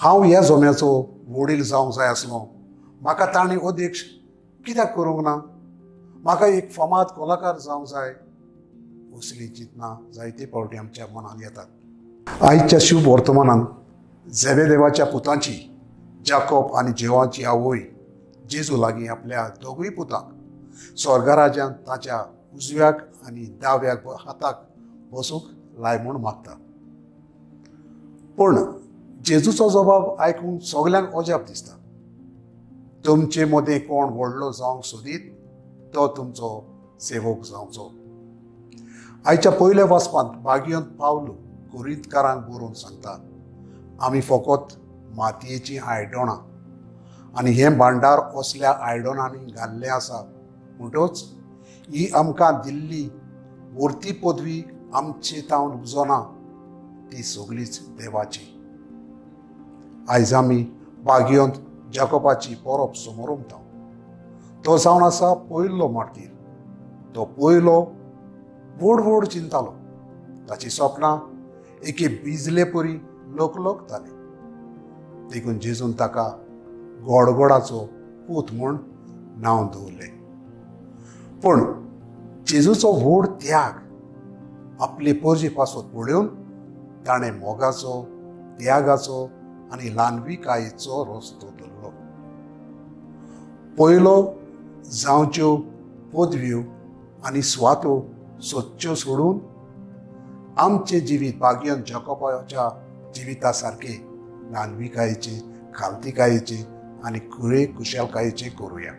हांव ह्या जोम्याचो वडील जावंक जाय आसलो, म्हाका ताणें अध्यक्ष कित्याक करूंक ना, म्हाका एक फामाद कलाकार जावंक जाय, असलीं चिंतनां जायते फावटी आमच्या मनांत येतात. आयच्या शुभ वर्तमानान झेबेदेवाच्या पुतांची जाकोब आनी जेवाची आवय जेजू लागीं आपल्या दोगूय पुतांक स्वर्गराजान ताच्या उजव्याक आनी दाव्याक हाताक बसूंक लाय म्हूण मागता. पूण जेजूचो जबाब आयकून सगल्यांक अजाप दिसता. तुमचे मदें कोण व्हडलो जावंक सोदीत तो तुमचो सेवक जावचो. आयच्या पयल्या वाचपांत बागियन पावलू कोरिंतकारांक बरोवन सांगता, आमी फकत मातयेचीं आयडोणां आनी हें भांडार असल्या आयडोणांनी घाल्लें आसा, म्हणटच ही आमकां दिल्ली वर्ती पदवी आमचे तावन उपजना, ती सगळीच देवाची. आयज आमी बागियोंत जाकोबाची परब समोरमता. तो जावन आसा पयलो मार्तीर. तो पयलो व्हड व्हड चिंतालो. ताची सपनां एके बिजले परी लोकलोकताले. देखून जेजून ताका गोडगोडाचो पूत म्हूण नांव दवरलें. पूण जेजूचो व्हड त्याग आपले परजे पासत पळोवन ताणें मोगाचो, त्यागाचो आनी ल्हानविकायेचो रस्तो धरलो. पयलो जावच्यो पदव्यो आनी सुवातो सोदच्यो सोडून आमचें जिवीत भाग्यन जाकोबाच्या जिविता सारकें ल्हानविकायेचें, खालतिकायेचें आनी कुरे कुशलकायेचें करुया.